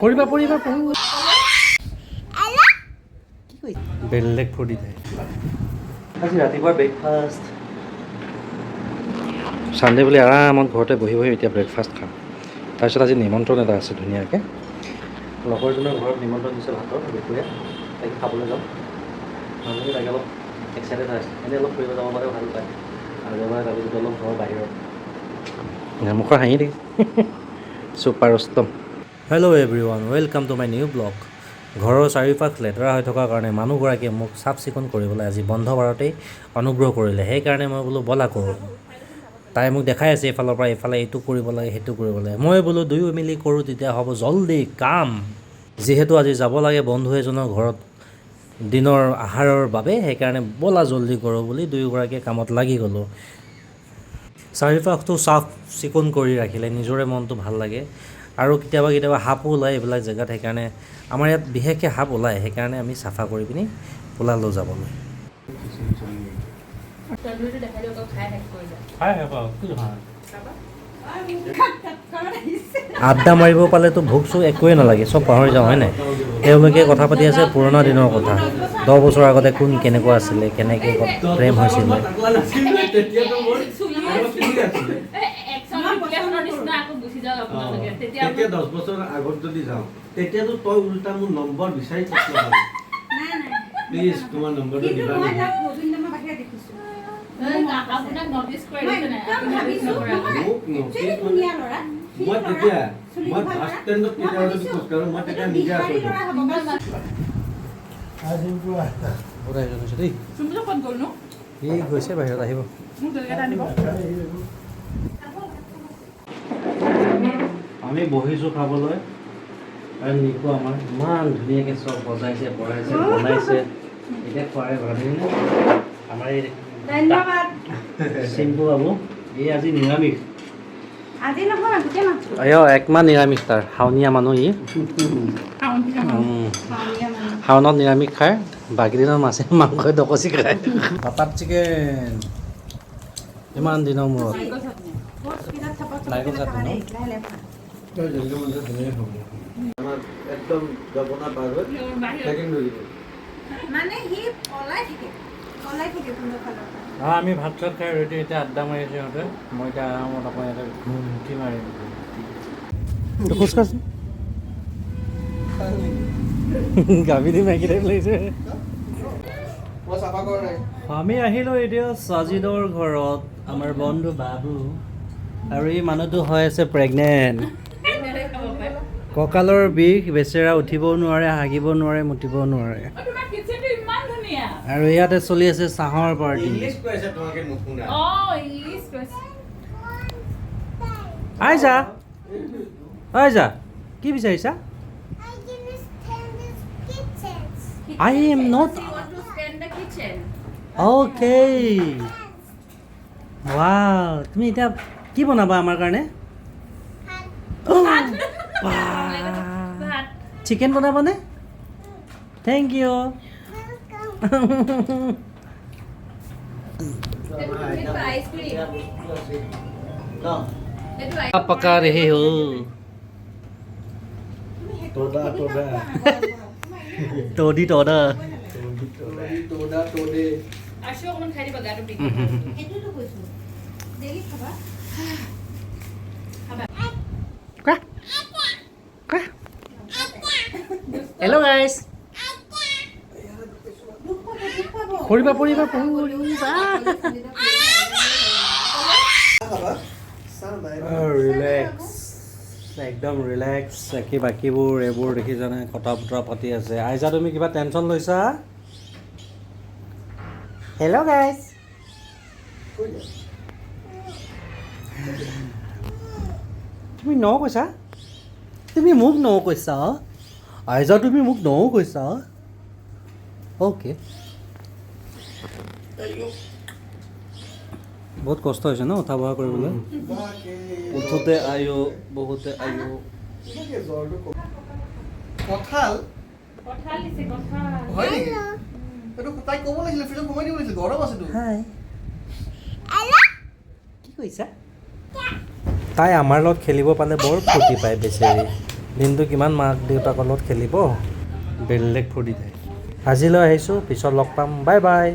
পৰিবা, পৰিবা, পৰিবা। কি কৰিছা? বেলেগ ফূৰ্তি থাকে। আজি ৰাতিপুৱা ব্ৰেকফাষ্ট, ছানডে বুলি আৰামত ঘৰতে বহি বহি এতিয়া ব্ৰেকফাষ্ট খাম। তাৰপিছত আজি নিমন্ত্ৰণ এটা আছে। ধুনীয়াকৈ লগৰজনৰ ঘৰত নিমন্ত্ৰণ দিছে ভাতৰ দুপৰীয়া, তাইক খাবলৈ যাম। মানুহজনী তাকে অলপ এক্সাইটেড হৈ আছে। এনেই অলপ ফুৰিব যাব পালে ভাল পায় আৰু দেওবাৰে তাৰপিছত অলপ ঘৰৰ বাহিৰত মুখৰ হাঁহি দেখিছে। Super Rustam. Hello everyone, welcome to my new vlog. ঘৰৰ চাৰিওপাশ লেতেৰা হৈ থকাৰ কাৰণে মানুহগৰাকীয়ে মোক চাফ চিকুণ কৰিবলৈ আজি বন্ধ বাৰতেই অনুগ্ৰহ কৰিলে। সেইকাৰণে মই বোলো ব'লা কৰোঁ। তাই মোক দেখাই আছে এইফালৰ পৰা এইফালে, এইটো কৰিব লাগে, সেইটো কৰিব লাগে। মই বোলো দুয়ো মিলি কৰোঁ, তেতিয়া হ'ব জল্দি কাম। যিহেতু আজি যাব লাগে বন্ধু এজনৰ ঘৰত দিনৰ আহাৰৰ বাবে, সেইকাৰণে ব'লা জল্দি কৰোঁ বুলি দুয়োগৰাকীয়ে কামত লাগি গ'লোঁ। চাৰিওপাশটো চাফ চিকুণ কৰি ৰাখিলে নিজৰে মনটো ভাল লাগে। আৰু কেতিয়াবা কেতিয়াবা সাপো ওলায় এইবিলাক জেগাত। সেইকাৰণে আমাৰ ইয়াত বিশেষকৈ সাপ ওলায়, সেইকাৰণে আমি চাফা কৰি পিনি ওলালোঁ যাবলৈ। তন্দুৰীটো দেখাই দিয়ক, খাই শেষ কৰিলে। খাই আড্ডা মাৰিব পালেতো ভোক চোক একোৱেই নালাগে, চব পাহৰি যাওঁ, হয় নাই? তেওঁলোকে কথা পাতি আছে পুৰণা দিনৰ কথা, 10 বছৰ আগতে কোন কেনেকুৱা আছিলে, কেনেকৈ প্ৰেম হৈছিলে। তেতিয়াতো মোৰ চুলি আছিলে। একচন নিচিনা আকৌ গুচি যাওক আপোনালোকে তেতিয়া। তেতিয়া 10 বছৰ আগত যদি যাওঁ, তেতিয়াতো তই উল্টা মোৰ নম্বৰ বিচাৰি থাকিব। প্লিজ, তোমাৰ নম্বৰটো কিন্তু দিবা মই নেকি? তাক গোবিন্দমৰ বাহিৰত দেখিছো। আপোনাক নটিচ কৰি মই দিছে নাই? একদম ভাবিছো নহয়। মোক notice actually মানে ধুনীয়া ল'ৰা। সি মই ল'ৰা, তেতিয়া চুলি মই দীঘল বাছ ল'ৰা। ষ্টেণ্ডত মই কেতিয়াবা যদি ভাবিছো, খোজকাঢ়ো, মই তেতিয়া এইটো নিজে বিহাৰী আচৰিত ল'ৰা হ'ব কাৰণ বহুত আয়োজন হৈছে দেই। চুমটো ক'ত গ'লনো? এই গৈছে বাহিৰত, আহিব। মোক জলকীয়া এটা আনিব। আমি বহিছোঁ খাবলৈ আৰু নিকু আমাৰ ইমান ধুনীয়াকৈ চব বজাইছে, বঢ়াইছে, বনাইছে। এতিয়া খোৱাৰে কথা দেখিছেনে? আমাৰ এই ধন্যবাদ। চিম্পু বাবু, এই আজি নিৰামিষ। আজি নহয়, গোটেই মাহটো। আয়, একমাহ নিৰামিষ তাৰ। শাওনীয়া মানুহ ই। শাওনীয়া মানুহ। শাওনত নিৰামিষ খায়, বাকী দিনত মাছে মাংসই দকচি খায়। বাটাৰ চিকেন ইমান দিনৰ মূৰত। বৰ স্পীডত থাপা থাপা নাৰিকল চাটনি খাবা ন? দেই, লাহে লাহে খোৱা। তই যেনেকে মন যায় তেনেকে খাব। আমাৰ একদম জপনা পাৰ হৈ ছেকেণ্ড ধৰিব। মানে সি পলাই থাকে, পলাই থাকে কোনোবা ফালৰ পৰা। আমি ভাত চাত খাই ৰেডি। এতিয়া আড্ডা মাৰি আছে সিহঁতে। মই এতিয়া আৰামত অকণ ইয়াতে ঘুমটি মাৰিম। খোজকাঢ়। গাভিনী মাইকী টাইপ লাগিছে। আমি আহিলোঁ এতিয়া সাজিদৰ ঘৰত, আমাৰ বন্ধু বাবু। আৰু এই মানুহটো হৈ আছে প্ৰেগনেণ্ট, কঁকালৰ বিষ বেচেৰা, উঠিবও নোৱাৰে, হাগিব নোৱাৰে, মুতিবও নোৱাৰে। তোমাৰ কিচেনটো ইমান ধুনীয়া। আৰু ইয়াতে চলি আছে চাহৰ পাৰ্টি। ইংলিছ কৈ আছে, তোমাকে নুশুনা। অ, ইংলিছ কৈছে। আইজা, আইজা, কি বিচাৰিছা? I can stand this kitchen. I am not. She want to stand the kitchen. Okay. Wow, তুমি এতিয়া কি বনাবা আমাৰ কাৰণে? ভাত। চিকেন বনাবানে? Thank you. Welcome. এইটো আইচক্ৰীম। এইটো पका रहे हो? তোদা তোদা। তদি তদা। তোদা তোদে। আছো, অকণমান খাই দিবা, গাটো বিষ। সেইটোতো কৈছো, ডেইলি খাবা। কোৱা, কোৱা। হেল্ল' গাইছ। দুখ পাব, দুখ পাব। পৰিবা, পৰিবা, পৰিবা। ৰিলেক্স, একদম ৰিলেক্স। একে বাকীবোৰ এইবোৰ দেখিছানে, কথা বতৰা পাতি আছে। আইজা, তুমি কিবা টেনশ্যন লৈছা? হেল্ল' গাইছ। তুমি ন কৈছা? তুমি মোক ন কৈছা? আইজা, তুমি মোক ন কৈছা? অ'কে। বহুত কষ্ট হৈছে ন উঠা বহা কৰিবলৈ? উঠোতে আয়ো, বহুতে আয়ো। কঁঠাল। কঁঠাল দিছে, কঁঠাল। হয় নেকি? এইটো তাইক ক'ব লাগিছিলে, ফ্ৰিজত সোমাই দিব লাগিছিল, গৰম আছেতো। হাই, কি কৰিছা? তাই আমাৰ লগত খেলিব পালে বৰ ফূৰ্তি পায় বেচেৰি। দিনটো কিমান মাক দেউতাকৰ লগত খেলিব, বেলেগ ফূৰ্তি থাকে। আজিলৈ আহিছোঁ, পিছত লগ পাম, বাই বাই।